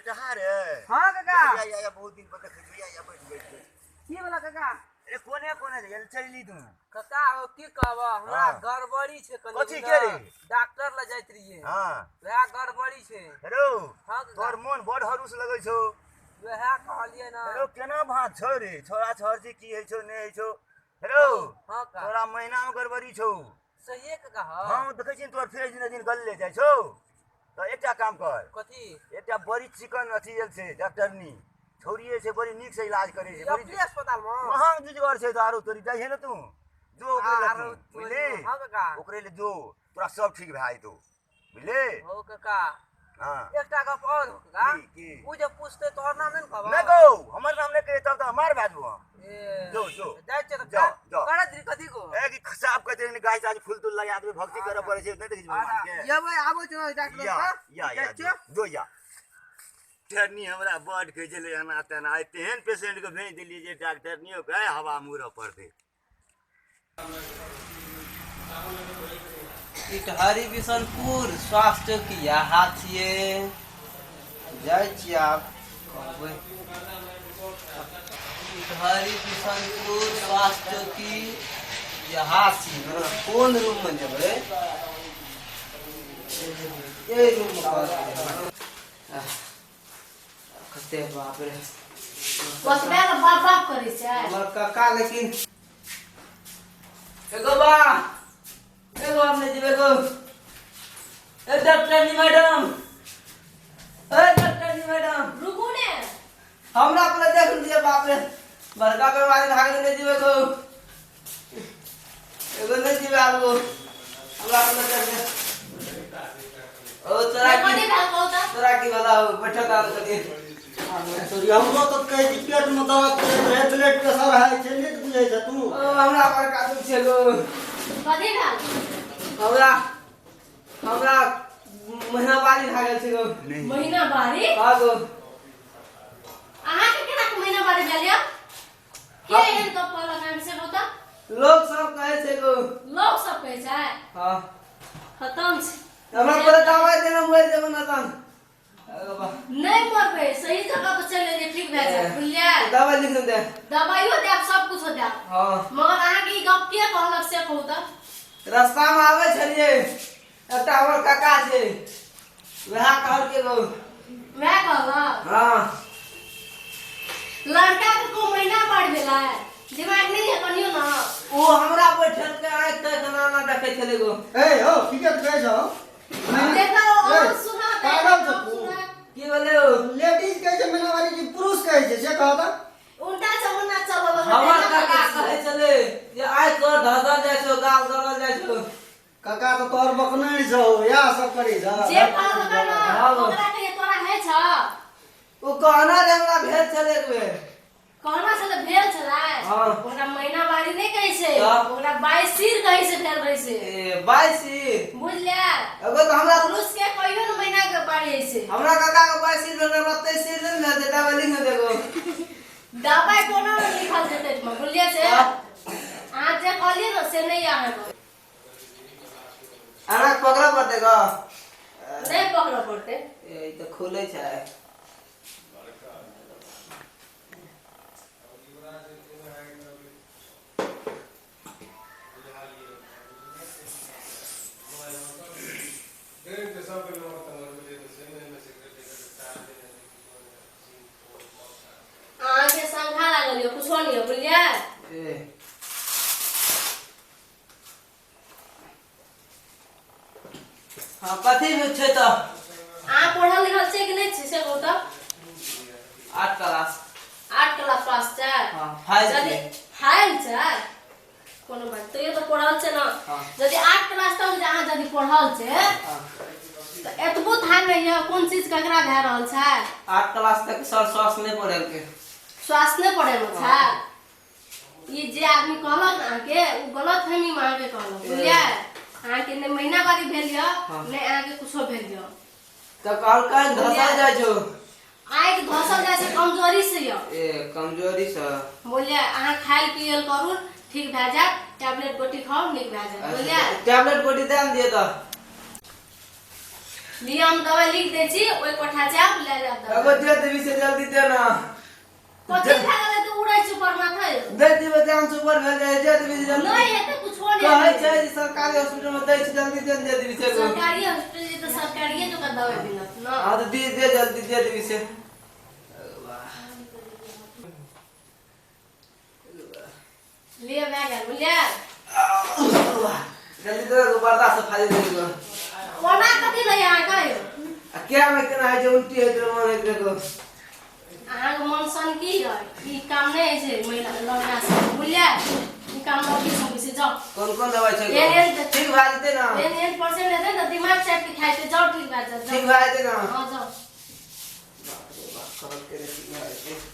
बेलटहा रे। हाँ काका। या या या, बहुत दिन पर देखै छियौ। या या, बैठ बैठ बैठ। की भेला काका? अरे कोने कोने गेल चलली तू? काका हो की कहब, हमरा हाँ। गड़बड़ी छै कनि। कथी के रे? डॉक्टर लग जाइत रहियै। हाँ। वएह गड़बड़ी छै। हेरो। हाँ काका। तोहर मोन बड़ हरुस लगै छौ। वएह कहलियै ना। हेरो, केना भात छौ रे? छोरा छर छै की होइ छौ, नहि होइ छौ? हेरो। हाँ काका। तोरा महीना मे गड़बड़ी छौ। सहिए काका? हाँ। हाँ, देखै छी तोहर फेर दिने दिन गलले जाइ छौ। तऽ एकटा काम कर। कथी? एकटा बड़ी चिकन अथी आयल छै, डॉक्टरनी छौड़िए छै, बड़ी नीक से इलाज करै छै। बड़ी अपने अस्पताल में? महंग जुजगर छै तऽ आरो तोरी जाइ है ने तू, जो ओकरे लग आरो तू, बुझली? हाँ काका। ओकरे ले जो, तोरा सब ठीक भए जेतौ, बुझली? हो काका। हाँ। एकटा गप और हो काका। की की? उ जे पूछते तोहर नाम नहि ने कहबो? नहि कहू, हमर नाम नहि कहिए, तब तऽ मार भए जेबो हम। ए, जो, जो। जाइ छियै तऽ। जाओ, जाओ। करैत रही कथी को? ए कि साफ कहते रहे, गाय ताज फूल तूल लगा देबै, भक्ति करऽ पड़ै छै, नहि देखै छी भगवान के? यबै आबै छै डॉक्टर। या या या। जाइ छियै। जो या। डॉक्टरनी हमरा बड कहै छलै एना तेना। आइ तेहन पेशेंटके भेज देलियै जे डॉक्टरनियो के हवा मुड़ऽ पड़तै। इटहरी बिशनपुर स्वास्थ्य चौकी यहाँ छियै। जाइ छियै, आब कहबै। इटहरी बिशनपुर स्वास्थ्य चौकी यहाँ छियै। कोन रूममे जेबै? एहि रूममे कहलकै। कते बाप रे। ओतबे ने बाप बाप करै छै। हमर काका लेकिन एगो बा एगो हम नहि जेबै एगो। ए डॉक्टरनी मैडम, ए डॉक्टरनी मैडम। रुकू ने। हमरा पहिले देख लिअ। बाप रे, बड़का बीमारी भए गेलै। नहि जेबै एगो, एगो नहि जेबै आगू। हमरा पहिले देख ले। ओ तोरा की कथी भेल कहू तऽ? तोरा की भेला? हो बैठक आब कनि। सॉरी, हमरो तऽ कहै छी पेटमे दर्द करैत रहै, ब्लड प्रेशर हाई छै, नहि बुझै छ तू? ओ हमरा बड़का दुख छै गो। कथी भेल? हमरा हमरा महीना बारी भए गेल छै गो। महीना बारी? हाँ गो। अहाँके केना के महीना बारी भेल यौ? के एहन गप कहलक अहाँके से कहू तऽ? लोक सब कहै छै गो। लोक सब कहै छै? हाँ। खतम छै। हमरा पहिले दवाइ देना, मरि जेबो ना तहन। अरे बा। नहि मरबै, सही जगह पर चलि एलियै, ठीक भए जायत, बुझलियै? दवाइ लिख दे। दवाइयो देब, सब कुछो देब। हाँ। मगर अहाँके ई गप के कहलक से कहू तऽ? रास्तामे आबै छलियै, एकटा हमर काका छै, वएह कहलकै गो। वएह कहलक? हाँ। लड़का के को महीना बढ़ भेलै, दिमाग नहि यऽ कनियो न? ओ हमरा बैठल के आँखि तक एना एना देखै छलै गो। ए हो, ठीके तऽ कहै छौ। देखो। ए, सुना। पागल छौ तू। की भेलै ओ? लेडीज कहै छै महीनावारी कि पुरुष कहै छै, से कह तऽ। उल्टा चमुन्ना चलल। हमर काका कहै छलै जे आँखि तोहर धसल जाइ छौ, गाल दरल जाइ छौ। काका तऽ तोहर बकनै छौ, इएह सब करै छौ। जे कहलक न। हाँ। ओकरा कहिए तोरा है छ। ओ कहना रे, हमरा भेल छलै एक बेर। कहना छलै भेल छलै? हाँ। ओकरा महीना बारी नहि कहै छै। तब? ओकरा बाइस सिर कहै छै, भेल रहै छै। ए, बाइसी? बुझलियै? एगो तऽ हमरा पुरुष के कहियो ने महीना के बारी होइ छै। हमरा काका के बाइसी भेल, हमरा तेइस नहि भेल छै। दवाइ लिख ने देगो। दबाइ कोनो नहि लिखल जेतै एहिठमा, बुझलियै से? अहाँ जे कहलियै ने से नहि अहाँके। अना पकड़ऽ पड़तै ग? नहि पकड़ऽ पड़तै। ए, ई तऽ खुलै छै। अहाँके संघा लागल यऽ, कुछो नहि यऽ, बुझलियै? ए हाँ, कथी भी छै तऽ? अहाँ पढ़ल लिखल छियै कि नहि छियै से कहू तऽ? 8 क्लास। 8 क्लास पास छै? हाँ, फाइल यदि छै। फाइल छै, कोनो बात, तैयो तऽ पढ़ल छै ने? हाँ। यदि 8 क्लास तक जे अहाँ यदि पढ़ल छै हाँ। तऽ एतबो थाह नहि यऽ कोन चीज ककरा भए रहल छै? 8 क्लास तक सर स्वास्थ्य नहि पढ़ेलकै। स्वास्थ्य नहि पढ़ेलो छै? ई जे आदमी कहलक ने अहाँके, ओ गलत फहमी मे अहाँके कहलक, बुझलियै? अहाँके नहि महीना बारी भेल यऽ, हाँ। नहि अहाँके कुछो भेल यऽ। तऽ कहलकै धसल जाइ छौ। आँखि धसल जाइ छै कमजोरी से यऽ। ए, कमजोरी से? बुझलियै? अहाँ खायल पियल करू, ठीक भए जायत। टैबलेट गोटी खाउ, नीक भए जायत, बुझलियै? टैबलेट गोटी दए ने दिअ तऽ। लिअ, हम दवाई लिख दै छी, ओहि कोठा जायब, लए लेब एगो दवाई। दे देबी से जल्दी देना। कथी भए गेलै तऽ उड़ै छै ऊपर माथा यौ? दे देबै, जान से ऊपर भेल जाइ, दे देबी से जल्दी। नहि हेतै, कुछो नहि कहै हेतै। छै जे सरकारी हॉस्पिटल में दै छै, जल्दी दे दे देबी से एगो। सरकारी हॉस्पिटल जे तऽ सरकारिए जकाँ दवाइ मिलत ने। हाँ तऽ दे दे, जल्दी दे देबी से। लिअ, भए गेल, बुझलियै? जल्दी दे दे, बर्दाश्त से फाड़ि देबी। ओना कथी लैए अहाँके यौ? आ क्या में केना होइ छै, उल्टी होइत रहै, मन होइत रहै। अहाँके मन सन की है? ई काम नहि होइ छै महिला लड़का सब, बुझलियै? ई काम लड़की सब होइ छै, जाउ। कोन कोन दवाइ छै? एहन एहन ठीक भए जेतै ने? एहन एहन पेशेंट हेतै ने, दिमाग चाटि के खाइ छै। जाउ, ठीक भए जायत, ठीक जाउ। भए जेतै ने? हँ, जाउ। बाप रे बाप, कहलकै रे, ठीक भए जेतै।